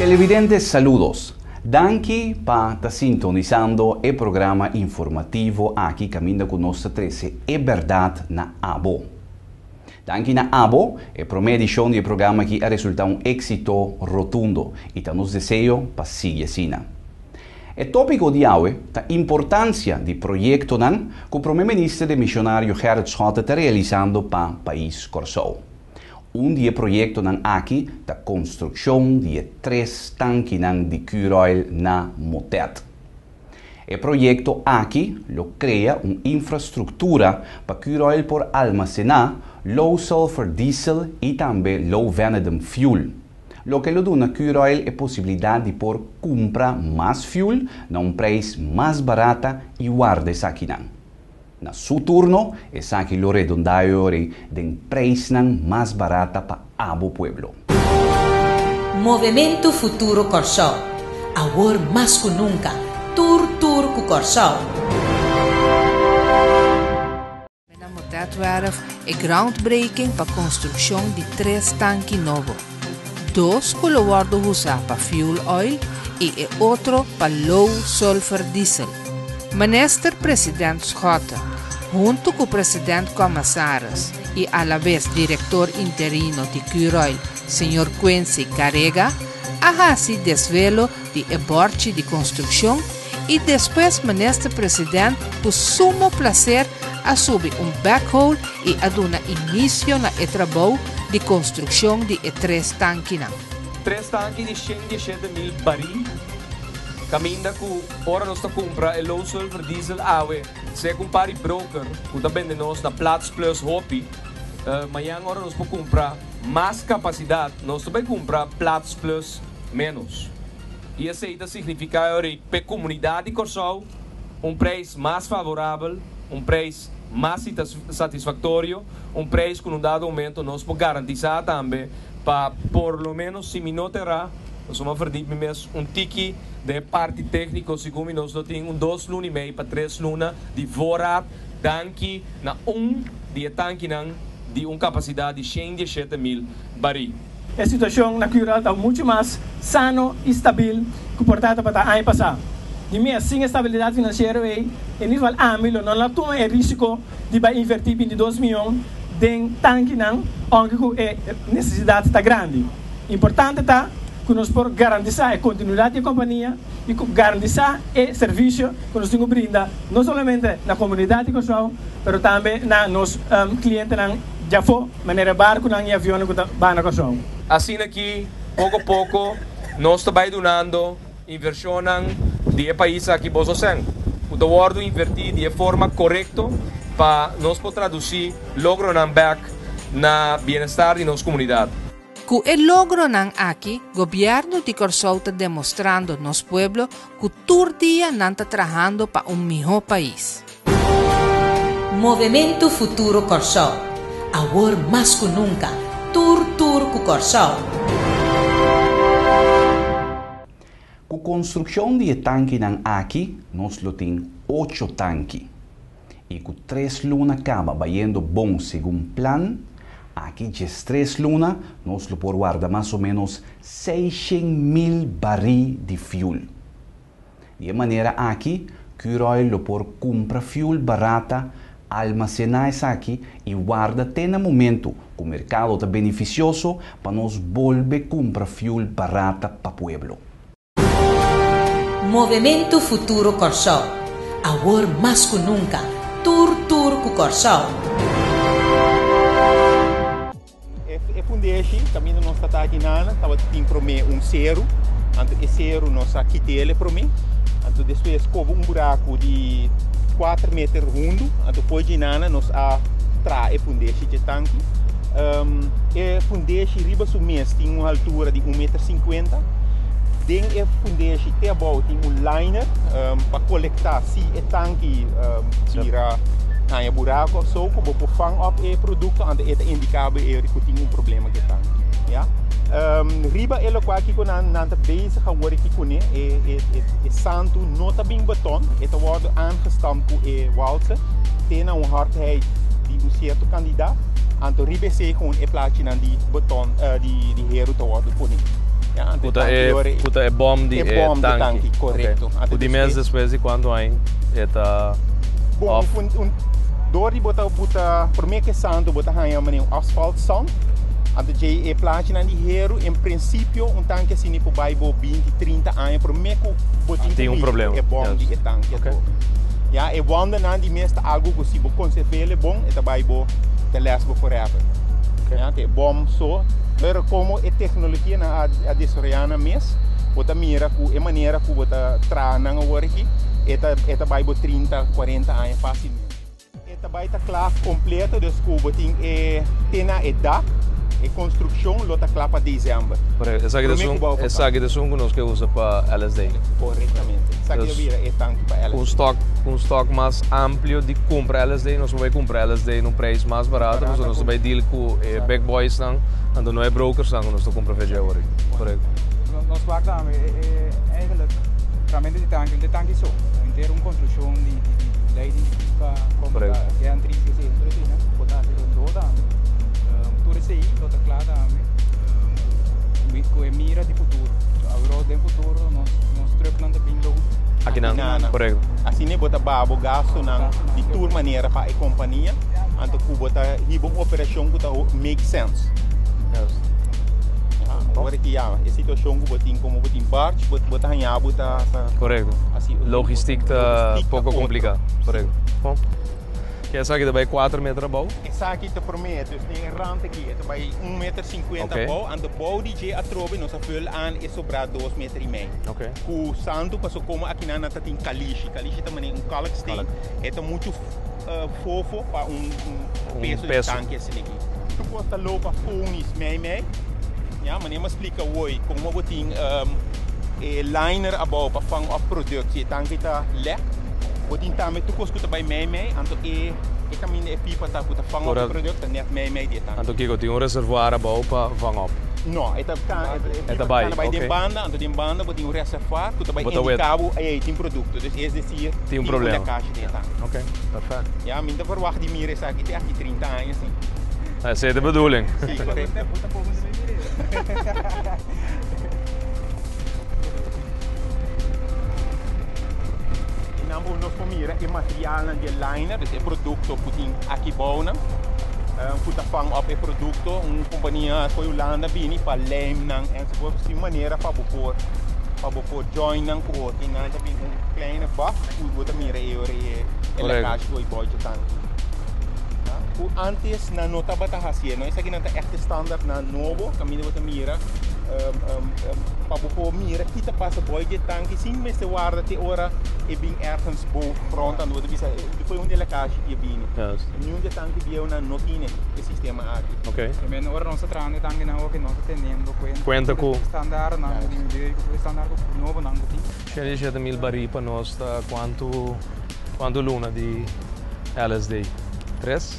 Televidente saludos. Danki pa ta sintonisando e programa informativo aki kaminda ku nos ta trese e bèrdat na abo. Danki na abo, e promé edishon di e programa aki a resultá un éksito rotundo i ta nos deseo pa sigui asina. E tópiko di awe ta importansia di proyektonan ku Promé Minister demisionario Gerrit Schotte ta realisando pa pais Kòrsou. Un di e proyektonan aki ta konstrukshon di e tres tankinan di Curoil na Motet. E proyekto aki lo krea un infrastruktura pa Curoil por almasená low sulfur diesel i tambe low vanadium fuel, loke lo duna Curoil e posibilidat di por kumpra mas fuel na un preis mas barata i warda esakinan. Na su turno, esaki lo redondá e ori den preisnan mas barata pa abo pueblo. Movementu Futuro Kòrsou, awor mas ku nunka, tur tur ku Kòrsou! Na Motetwerf e groundbreaking pa konstrukshon di tres tanki nobo. Dos ku lo wòrdu husá pa fuel oil i e otro pa low sulfur diesel. Minister President Schotte, huntu ku President Commissaris i alabes Direktor Interino di Curoil, señor Quincy Carrega, a hasi desvelo di e bòrchi di konstrukshon i despues Minister President ku sumo plaser a subi un backhoe i a duna inisio na e trabou di konstrukshon di e tres tankinan. Tres tanki di shen dieshete mil barí kaminda ku Ora nos ta kumpra e low sulfur diesel awe, sea ku un par di broker ku ta bende nos na Platz Plus hopi, mañan ora nos por kumpra mas kapasidat, nos ta bai kumpra Platz Plus ménos. I esei ta signifiká e ora ei p'e komunidat di Kòrsou un preis mas favorabel, un preis mas satisfaktorio, un preis ku na un dado momento nos por garantisá tambe pa por lo ménos si mi no ta erá, pasobra mi a ferdí mi mes un tiki den e parti tékniko, segun mi nos lo tin un dos luna i mei pa tres luna di voorraad danki na un di e tankinan di un kapasidat di shen dieshete mil barí. E situashon na Cural ta muchu mas sano i stabil ku por ta tabata aña pasá. Di mes, sin e stabilidat finansiero ei, en ieder geval ami lo no la tuma e risiko di bai invertí bintidos mion den tankinan, ounke ku e nesesidat ta grandi. Importante ta ku nos por garantisá e kontinuidat di e kompania i ku garantisá e servisio ku nos tin ku brinda no solamente na komunidat di Kòrsou, pero tambe na nos klientenan djafó, manera barkunan i avionnan ku ta baha na Kòrsou. Asina ki poko poko nos ta bai dunando invershonnan di e pais aki boso sèn ku ta wòrdu invertí di e forma korekto pa nos por tradusí logronan bèk na bienestar di nos komunidat. Ku e logronan aki, Gobièrnu di Kòrsou ta demostrando nos pueblo ku tur dia nan ta trahando pa un mihó pais. Movementu Futuro Kòrsou, awor mas ku nunka, tur tur ku Kòrsou! Ku konstrukshon di e tankinan aki nos lo tin ocho tanki. I ku tres luna kaba bayendo bon segun plan, aki djestres luna nos lo por warda mas o ménos 600,000 barí di fuel. Di e manera aki, Curoil lo por kumpra fuel barata, almasená esaki i warda te na momentu ku merkado ta benefisioso pa nos bolbe kumpra fuel barata pa pueblo. Movementu Futuro Kòrsou, awor mas ku nunka, tur tur ku Kòrsou! E fundeshi kaminda nos ta ta aki nana tabata tin promé un seru, anto e seru nos a kit'el e promé, anto despues koba un buraku di kuater meter hundu, anto fo'i dje nana nos a traha e fundeshi dje tanki. E fundeshi riba su mes tin un haltura di un meter sinkuenta. Den e fundeshi te abou tin un liner pa kolektá si e tanki bira haña buraku òf so ku bo por fang òp e produkto anto e ta indiká bo e ku tin un problema ku e tanki. Ya. Riba e lokual kiko nan nan ta bezig awor aki kuné e e e santu no ta bin beton e ta wòrdu aangestampt ku e walse te na un hardheid di un sierto kandidat anto riba esei kon e plachinan di beton di di heru ta wòrdu pone. Ja, anto Ku ta e, ku ta e bom di e e bom di tanki. tanki, korekto. Oké. Anto Ku di mes despues despues di kuantu aña e ta Bon, off? un, un, door di bo ta buta promé ku e santu bo ta haña manera un asfalt sand. Anto djei e plachinan di heru, en prinsipio un tanki asina por bai bo binti, 30 aña promé ku bo tin ku Tin un mishi ku problema. e bom Juist. di e tanki Oké. atrobe. Ya, e wandanan di mes ta algu ku si bo konserv'el bon e ta bai bo te lès bo forever. Oké. Ya, te e bom so, pero komo e teknologianan a a desaroyá nan mes, bo ta mira ku e manera ku bo ta traha nan awor aki, e ta e ta bai bo 30, 40 aña fásilmente. E ta bai ta kla kompleto, dus ku bo tin e te na e dak, e konstrukshon lo ta kla pa desèmber. Korekto. Esaki ta Promé esun, ku bou vakantie. esaki ta esun ku nos ke usa pa LSD. Korektamente. Esaki lo Dus bira e tanki pa ku un LSD. stok, ku un stok mas amplio di kumpra LSD, nos por bai kumpra LSD na un preis mas barato, Barato pasobra nos ta ku bai deal ku e big boysnan, anto no e brokersnan ku nos ta kumpra fecha awor aki. Korekto. Nos wak tambe e e eigenlijk realmente di tanki, no ta e tanki so, ta henter un konstrukshon di di di leiding di pipa, kon bo ta gantries esei, tur eseinan bo ta hasi rondó tambe. Tur esei lo ta kla tambe ku e mira di futuro. So awor den futuro nos nos trucknan ta bin load. Akinan, Akinan. korekto. Asina bo ta baha bo gastunan di tur manera pa e kompania, anto ku bo ta hiba un operashon ku ta make sense. Juist. Awor ki ya e situashon ku bo tin komo bo tin barge, bo bo ta haña bo ta ta Korekto. hasi Logistiek ta logistiek ta poko otro. kompliká. Korekto. Bon. Ke esaki ta bai kuater meter abou? Esaki ta promé, dus den e rand aki e ta bai un meter sinkuenta Oké. abou, anto bou di dje atrobe nos a vul aan e sobrá dos meter i mei. Oké. Ku santu paso komo akinan nan ta tin kalishi. Kalishi ta manera un kalksteen. Kalk. E ta muchu fofo pa un Un peso di peso. tanki asina aki. Tur kos ta loop pa fonis mei mei. Ya, manera mi a splika hoy komo bo tin e liner abou pa vang op product si e tanki ta lek. Bo tin tambe tur kos ku ta bai mei mei, anto e e kaminda e pipa ta ku ta vang op e product ta net mei mei di e tanki. Anto kiko tin un reservoir abou pa vang op? No, e ta e E ta pipa bai, ta bai den oké. banda, anto den banda bo tin un reservoir ku ta bai Bo ta wet. indiká bo ey tin produkto. Dus es desir Tin un tin un problema. lekasje den e tanki. Oké, perfect. Ya, mi ta verwacht di mira esaki te aki 30 aña si. Esei ta e bedoeling. Si, korekto. I nan bo nos por mira e materialnan di e liner, dus e produkto ku tin aki bounan, ku ta vang op e produkto. Un kompania for Hulanda bini pa lijmnan enzovoort. Tin manera pa bo por pa bo por join nan ku otro. I nan ta bin un kleine bak ku bo ta mira e ora e lekashi ku e bochi tanki. Ku antes nan no tabata hasié, no? Esakinan ta ègt e standaardnan nobo kaminda bo ta mira pa bo por mira ki ta pasa boi dje tanki sin mester warda te ora e bin ergens boven grond anto bo ta bisa foi un di e lekashi ki e bini. Niun di e tanki bieunan no tine e sistema aki. Primer ora nos ta trahando e tankinan oki nos ta teniendo Cuenta cuenta ku ku standaardnan ku e standaard nobonan ku tin. 107 mil barí pa nos ta kuantu kuantu luna di LSD? Tres?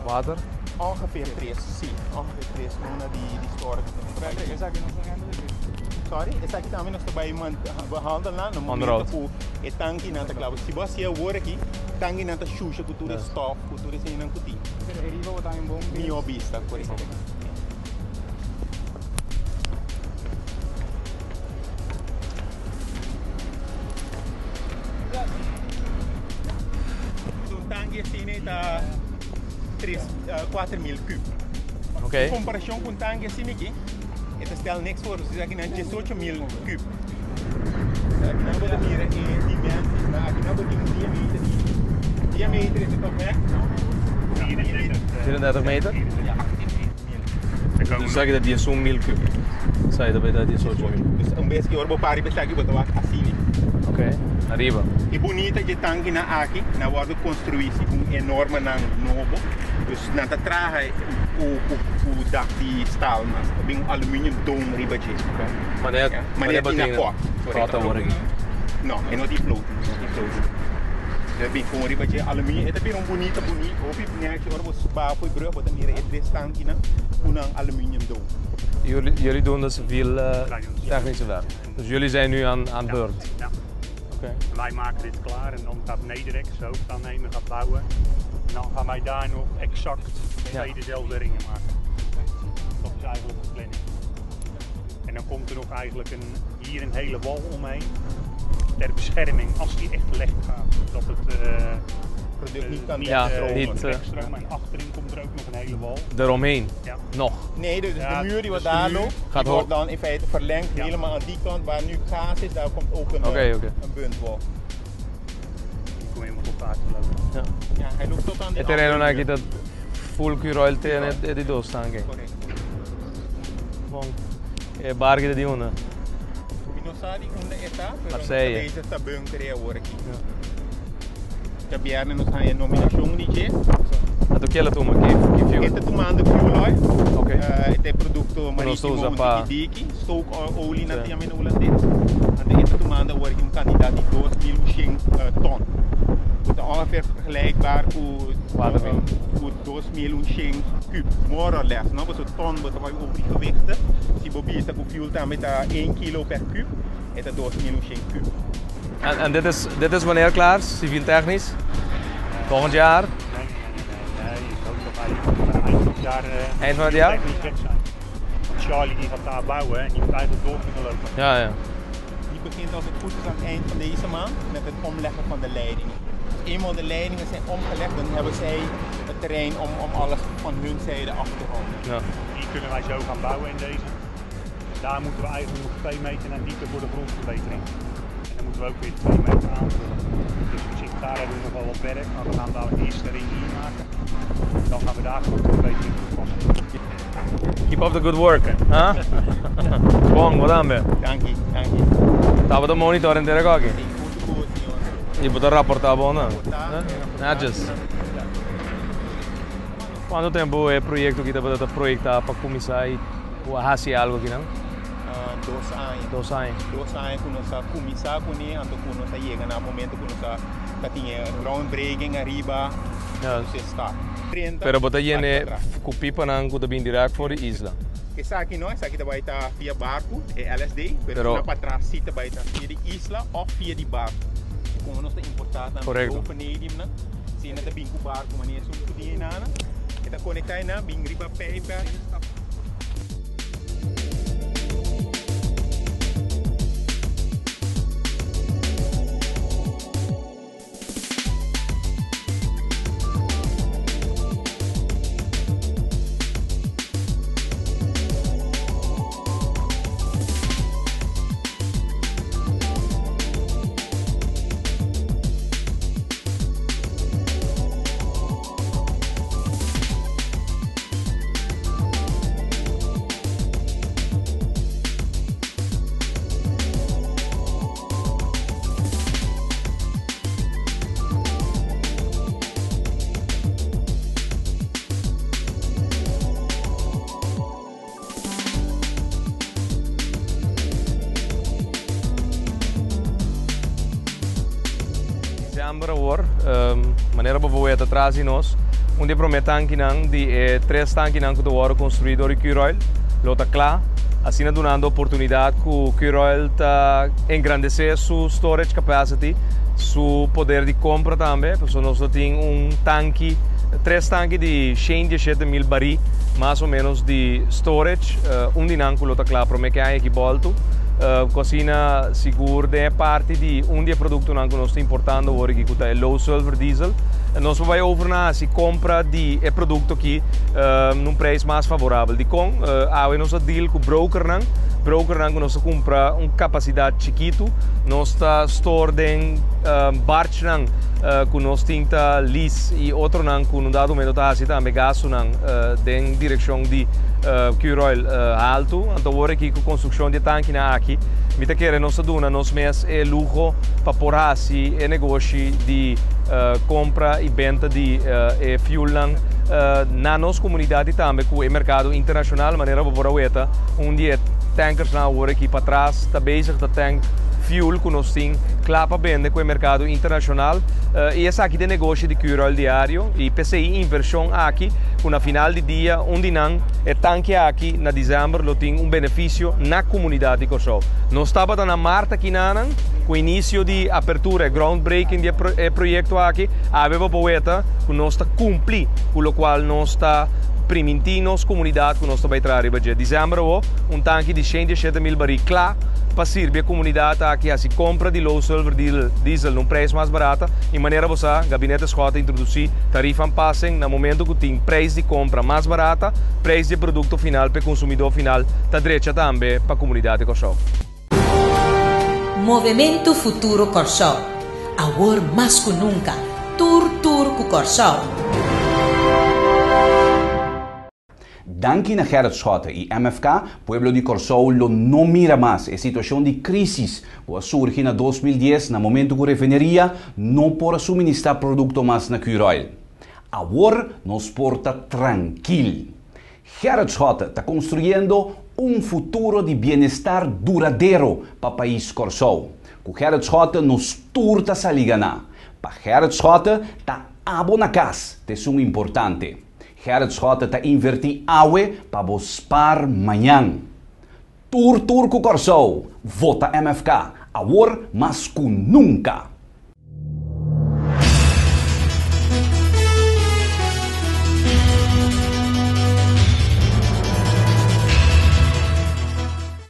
Kuater? Ongeveer tres, si. Ongeveer tres luna di di storage nos ta bai. Esaki nos ta handle e Sorry, esaki tambe nos ta bai behandel na momento Onderhoud. ku e tankinan ta kla. Si bo hasié awor aki, tankinan ta shusha ku tur e stof, ku tur eseinan ku tin. Pero e riba bo ta un bon bista. Mihó bista, korekto. Un tanki asina ta 3, 4 mil kub. En komparashon ku un tanki asina aki, e ta stel niks voor. Dus aki nan 18 mil kub. Aki nan bo ta mira e dimensies. Aki nan bo tin un diameter di diameter is het toch weg? 34 meter? Ja. Dus esaki ta 11 mil kub. Esaki ta bij 18 mil. Dus un bes ku ora bo para esaki bo ta wak asina. Oké, ariba. E bunita e tankinan aki, nan a wòrdu konstruí ku enorme nan nobo. Dus nan ta traha ku dak di staal, mas bin aluminium dome riba dje. Manera, Ja, manera tin na kòt. Kòt awor aki. No, e no tin floating, no tin floating. E bin kon riba dje aluminium, e ta bira un bunita bunita. Hopi netjes ora bo baha for brug, bo ta mira e tres tankinan ku nan aluminium dome. Jullie doen de civiel technische werk. Dus jullie zijn nu aan beurt. Ja. Oké. Wij maken dit klaar en dan gaat Nederex, de hoofdaannemer, gaat bouwen. En dan gaan wij daar nog exact twee dezelfde ringen maken. Dat is eigenlijk de planning. En dan komt er nog eigenlijk een, hier een hele wal omheen. Ter bescherming als die echt lek gaat. Dat het product niet kan niet, Ja, wegstromen. niet, wegstromen. En achterin komt er ook nog een hele wal. Eromheen. Ja. Nog. Nee, dus Ja, de muur die wat dus de daar muur loopt, gaat die wordt hoog. dan in feite verlengd Ja. helemaal aan die kant waar nu gaas is, daar komt ook een, Oké, oké. een buntwal. Die komt helemaal tot daar te lopen. Ja. Ja, hij loopt tot aan die E terreno andere aki muur. ta full Curoil te e di dos tanki. Correct. Bon. E barco di unda? Mi no sa di unda e ta, pero Marseille. nos ta bezig ta bunker awor aki. Djabièrnè nos haña nominashon di dje. Anto ke el a tuma? Ki ki fuel? E ta tumando fuel oil. Ok. E ta e produkto Nos ta marítimo usa un pa tiki diki, stoke olie nan ta Sí. yama na hulandes. Anto e ta tumando awor aki un kantidat di 2100 ton. Ku ta ongeveer vergelijkbaar ku 4000. ku 2100 kub, more or less, no? Pasobra ton bo ta bai over di gewichten. Si bo bisa ku fuel tambe ta 1 kilo per kub, e ta 2100 kub. En, en dit is, dit is wanneer klaar, civiel technisch? Volgend jaar? Nee, nee, nee, nee. Ik hoop dat wij eind van het jaar, Eind van het jaar? technisch weg zijn. Want Charlie die gaat daar bouwen en die moet eigenlijk door kunnen lopen. Ja, ja. Die begint als het goed is aan het eind van deze maand met het omleggen van de leidingen. Als eenmaal de leidingen zijn omgelegd, dan hebben zij het terrein om alles van hun zijde af te ronden. Ja. Die kunnen wij zo gaan bouwen in deze. Daar moeten we eigenlijk nog 2 meter naar diepe voor de grondverbetering. En dan moeten we ook weer 2 meter aanvullen. Dus op zich, daar hebben we nog wel wat werk, maar we gaan dadelijk eerst de ring hier maken. Dan gaan we daar grondverbetering toepassen. Keep up the good work. Huh? Bon, bo tambe. Danki, danki. Tabata monitor entera koki. Sí, goed, goed, señor. Y bo ta raporta bon, no? Raporta, raporta. Netjes. Cuanto tempo e proyecto aki tabata proyecta pa cuminsa y haci algo aki, no? 2 aña. 2 aña. 2 aña cu nos a cuminsa cune, anto cu nos a yega na momento cu nos a ta tin e groundbreaking ariba. Ja. Dus e start. 30 Pero bo ta yene patras. cu pipanan cu ta bin direct for di isla. Esaki no, esaki ta bai ta via barco, e LSD, pero Pero na patras si ta bai ta via di isla of via di barco. Como nos ta importa tambe Correcto. vanadium nan, si nan ta bin cu barco manera esun cu di enana, e ta conecta enan, bin riba pijp. December awor, manera bo por weta tras di nos, un di e prome tankinan di e tres tankinan ku ta wòrdu konstruí dor di Curoil lo ta kla, asina dunando oportunidat ku Curoil ta engrandesé su storage capacity, su poder di kompra tambe, pasobra nos lo tin un tanki, tres tanki di shen dieshete mil barí mas o ménos di storage, un di nan ku lo ta kla promé ku e aña aki bòltu. Ku asina sigur den e parti di un di e produktonan ku nos ta importando awor aki ku ta e low sulfur diesel, nos por bai over na hasi kompra di e produkto aki na un preis mas favorabel. Dikon? Awe nos a deal ku brokernan, brokernan ku nos ta kumpra un kapasidat chikitu, nos ta store den barchnan ku nos tin ta lease i otronan ku un dado momento ta hasi tambe gastunan den direkshon di Curoil haltu. Anto awor aki ku konstrukshon di e tankinan aki mi ta kere nos ta duna nos mes e luho pa por hasi e negoshi di kompra i benta di e fuelnan na nos komunidat i tambe ku e merkado internashonal. Manera bo por a weta un di e tankersnan awor aki patras ta bezig ta tank fuel ku nos tin kla pa bende ku e merkado internashonal i esaki ta e negoshi di Curoil diario i p'esei invershon aki ku na final di dia un di nan e tanke aki na december lo tin un beneficio na comunidad di Corsou. Nos tabata na maart aki nanan cu inicio di apertura e groundbreaking di e proyecto aki, awe bo por weta cu nos ta cumpli cu locual nos ta. primintí nos komunidat ku nos ta bai traha riba dje. Desèmber awo, un tanki di 107.000 barí kla pa sirbi e komunidat aki hasi kompra di low sulfur diesel na un preis mas barata i manera bo sa, Gabinete Schotte a introdusí tarifa aanpassing na momento ku tin preis di kompra mas barata, preis di e produkto final pa e konsumidó final ta drecha tambe pa komunidat di Kòrsou. Movementu Futuro Kòrsou, awor mas ku nunka, tur tur ku Kòrsou! Danki na Gerrit Schotte i MFK, pueblo di Kòrsou lo no mira mas e situashon di krísis ku a surgi na 2010 na momentu ku refineria no por a suministrá produkto mas na Curoil. Awor nos por ta trankil. Gerrit Schotte ta konstruyendo un futuro di bienestar duradero pa pais Kòrsou. Ku Gerrit Schotte nos tur ta sali ganá. Pa Gerrit Schotte ta abo na kas ta esun importante. Gerrit Schotte ta invertí awe pa bo spar mañan. Tur tur ku Kòrsou, vota MFK, awor mas ku nunka!